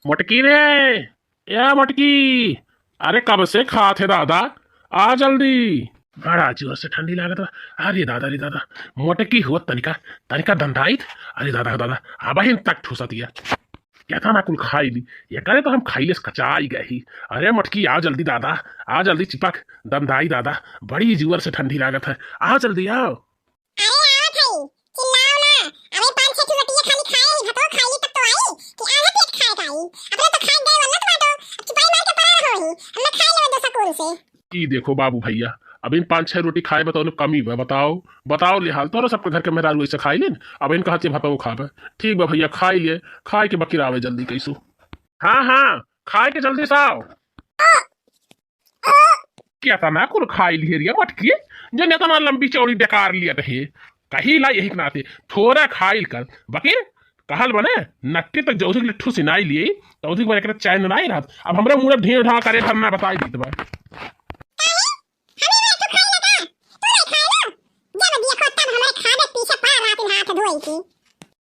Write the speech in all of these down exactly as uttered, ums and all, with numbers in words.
मोटकी रे, ए मोटकी, अरे कब से खात है दादा, आ जल्दी। बड़ा जोर से ठंडी लागत बा। अरे दादा रे दादा, मोटकी हुआ तनिका, तनिका दंदाइत। अरे दादा दादा, अबहिन तक ठूसतिया। केतना कुल खाई ली, एकरे तो हम खाइले से कचाई गए ही। अरे मोटकी, आ जल्दी दादा, आ जल्दी चिपक, दंदाई दादा, बड़ी जोर से ठंडी लागत है, आ जल्दी आओ। अरे आवत हई, चिल्लाओ ना। अबे पाँच छह ठो रोटियां खाली खाए ही, भतवा खाई ली तब तो आई कि आधा पेट खाए का आई। अपने तो खाए गए वाला तो बाटो, अब चुपाई मार के पड़ा रहो ही, हम ना खाए लेवे दो सकून से। ई देखो बाबू भैया, अब इन पाँच छह रोटी खाए में तो कमी बा, बताओ, बताओ ले हाल, तोरो सबके घर के मेहरारू ऐसे खाई लेन, अब इनका हाथ के भतवा खाबे। ठीक बा भैया, खाई ले, खाए के बकिरावे जल्दी कैसू। हाँ हाँ, खाए के जल्दी से आओ। केतना कुल खाई लिहे रिया मोटकी, जौन एतना लंबी चौड़ी डकार लिया रहे। कही ला यही के नाते थोड़ा खाइल कर, बकिर कहल बने, नट्टी तक जौधिक ले ठूस नाई लिए, तौधिक बने एकरे चैन नाई रहत। अब हमरे मुड़े ढेर ढा करे भरना बताई दीत बा। काहे? हमें बड़ा तू खाए लगा? तू नहीं खाए ना? जब देखो तब हमारे खाने पीछे पड़ा रहत हाथ धोई की।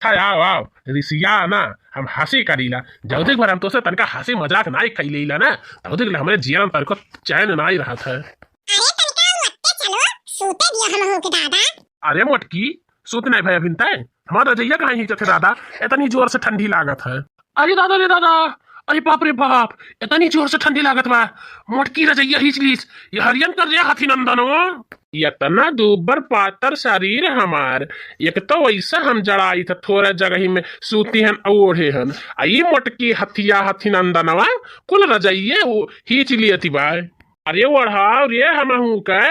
अच्छा, आओ, आओ, रिसिया ना, हम हँसी करीला। जौदिक भर हम तोसे तनका हँसी मजाक नाई कइले ला ना, तौदिक ले हमरे जियरन तनको चैन नाई रहत है। अरे तनका मत्ते चलो, सूते दियो हमहू के दादा। अरे मोटकी, सूत नाई भय अभिन तय? हमार रजइया कहाँ खींचत है दादा? इतनी जोर से ठंडी लागत है। अरे दादा रे दादा, अरे बाप रे बाप, इतनी जोर से ठंडी लागत बा। मोटकी रजइया खींच लीस, ये हरियन कर रे हाथी नंदन हो। इतना दुब्बर पातर शरीर हमार, एक तो वैसा हम जड़ाई था, थोड़ा जगह में सूती हन, ओढ़े हन, आ ई मोटकी हथिया हथी नंदनवा कुल रजइये उ-, खींच लियती बा। अरे ओढ़ाओ रे हमहू के,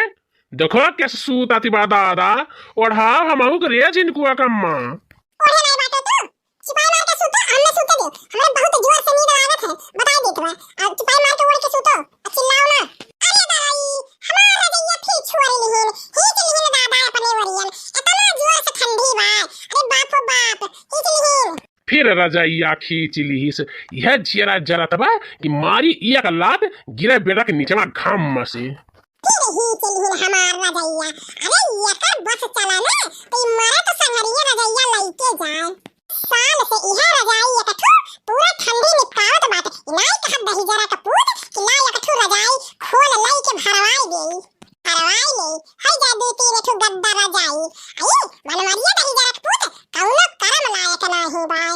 देखो कैसे सूत आती बा दादा, ओढ़ाओ हमहू के रे जिनकुआ कम्मा। ओढ़े नाई बाटे तू, चिपाई मार के सूतो, हमने सूते दे। हमरे बहुत जोर से नींद लागत है, बताई देत बा। आ चिपाई मार के ओढ़ के सूतो, आ चिल्लाओ ना। अरे दाई, हमार रजइया फिर छोड़ लिहिन, खींच लिहिन दादा अपने ओरियन। इतना जोर से ठंडी बा, अरे बाप हो बाप, खींच लिहिन। फिर रजइया खींच लिहिस, यह जियरा जरत बा कि मारी एक लात गिरे बेटा के नीचवा घाम से। फिर खींच लिहिन हमार रजइया। अरे एकर बस चला ना, तो ई मरे तो संघरिया रजइया लइके जाए। साल से इहे रजाई एक ठो पूरा ठंडी निपटावत बाटे। ई नाई कहत दहिजरा के पूत कि ला एक ठो रजाई खोल लई के भरवाई देई। भरवाई लेई, हई जा दू तीन ठो गद्दा रजाई। आई, मनवरिया दहिजरा के पूत, कौनो करम लायक नाही बाय।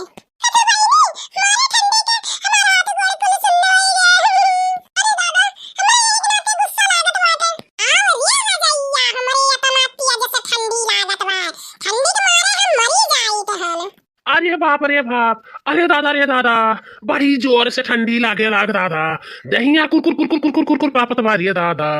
अरे बहिनी, मारे ठंडी के हमार हाथ गोड़ कुल सुन्न होई गए। अरे दादा, हमरा एक नाते गुस्सा लागत बाटे। आव रे रजइया, हमरे इतना तेज से ठंडी लागत बा। ठंडी के मारे हम मरी जाइत हन। अरे बाप रे बाप, अरे दादा रे दादा, बड़ी जोर से ठंडी लागे लाग दादा, दहिया कुर कुर कुर कुर कुर कुर कुर कांपत बा रे दादा।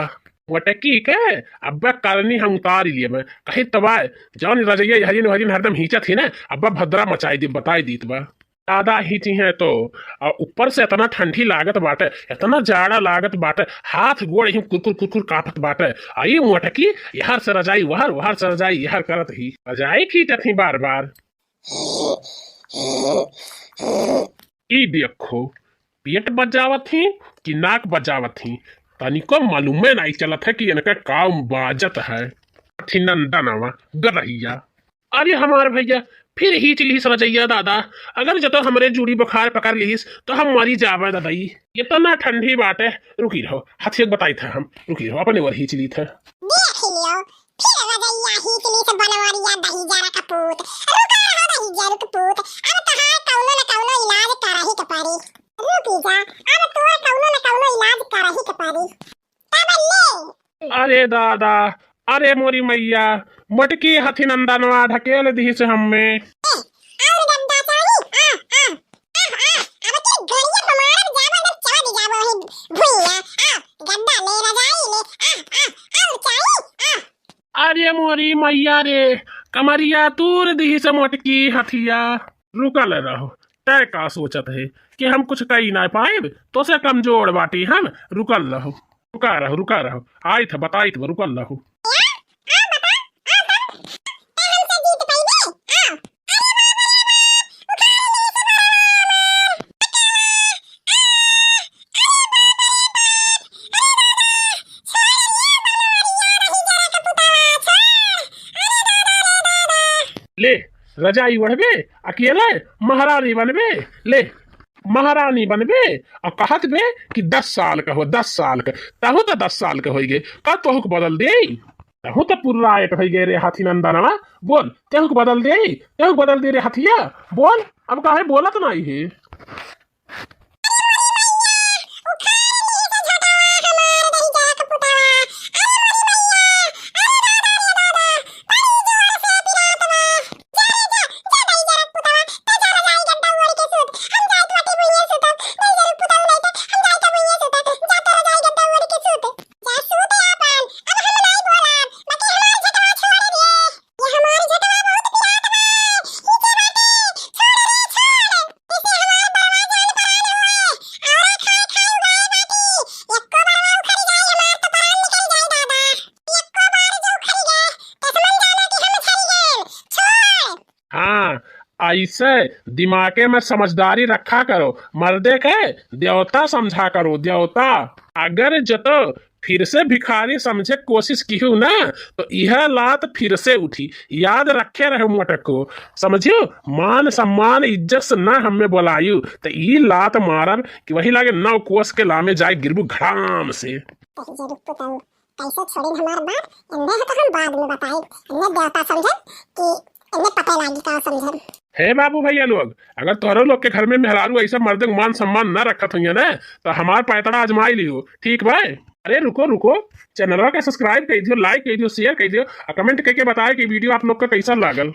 वटकी के अब्बे करनी हम उतार लिए में, कही तबाय, जौन रजइया हरिन हरिन हरदम हींचत ही ना, अब्बे भद्रा मचाई दी, बताई दीत बा। दादा हींची हैं तो, आ ऊपर से इतना ठंडी लागत बाटे, इतना जाड़ा लागत बाटे, हाथ गोड़ ही कुर कुर कुर कुर कांपत बाटे। आ ई मोटकी यहर से रजाई वहर, वहर से रजाई यहर करत ही, रजाई खींचत ही बार बार। ई देखो, पेट बजावत ही कि नाक बजावत ही, तनिको मालूमे नाई चलत है कि इनका का बाजत है। अथी नंदनवा गरहिया। अरे हमार भैया, फिर हींच लिहिस रजइया दादा, अगर जतो हमरे जूड़ी बुखार पकड़ लिहिस तो हम मरी जावे ददई। इतना ठंडी बाटे, रुकी रहो, हथियक बताई था हम, रुकी रहो, अपने ओर हींच ली थे। देख लियो, फिर रजइया हींच लीस बनवरिया दहिजरा का पूत। रुका रहो दहिजरा का पूत, अब तहार कौनो न कौनो इलाज करही के पड़ी। रुकी जा, अब तोर कौनो न कौनो इलाज करही के पड़ी। तब ले। अरे दादा, अरे मोरी मैया, मोटकी हथी नंदनवा ढकेल दिहिस हम्मे। ए, और गद्दा चाही? आ, आ, आ, आ, अब के गड़िया पे मारब, जाबो एकदम चढ़ जाबो ही भुइया। आ, गद्दा ले, रजाई ले, आ, आ, और चाही? आ। अरे मोरी मैया रे, कमरिया तूर दिहिस मोटकी हथिया। रुकल रहो, तय का सोचत है कि हम कुछ कही ना पाएब, तो से कमजोर बाटी हम। रुकल रहो, रुका रहो, रुका रहो, आइत है, बताइत बा, रुकल रहो। ले, रजाई ओढ़बे, अकेले महारानी बनबे। ले। महारानी बनबे और कहत बे कि दस साल का हो, दस साल का। तहु तो दस साल का होई गए, का तोहू के बदल दे? तहु तो पुर्रायट होई गए रे हाथी नंदनवा। बोल, तहु के बदल दे, तहु के बदल दे रे हथिया। बोल, अब काहे बोलत नहीं है? हाँ, ऐसे दिमागे में समझदारी रखा करो, मर्दे के देवता समझा करो, देवता। अगर जतो फिर से भिखारी समझे के कोशिश किहू ना, तो यह लात फिर से उठी। याद रखे रहे मोटको, समझियो, मान सम्मान इज्जत से ना हमें बोलायु, तो ई लात मारब कि वही लागे नौ कोस के लामे जाए गिरबू घड़ाम से। कैसे छोड़िन हमार बात, इन्हें तो हम बाद में बताए, इन्हें देवता समझन कि इन्हें पता लागी का समझन। हे बाबू भैया लोग, अगर तोहरो लोग के घर में मेहरारू ऐसा मर्द के मान सम्मान ना रखत होइए ना, तो हमार पैतरा आजमाई लियो, ठीक बा? अरे रुको रुको, चैनलवा के सब्सक्राइब कर दियो, लाइक कर दियो, शेयर कर दियो और कमेंट करके बताए कि वीडियो आप लोग का कैसा लागल।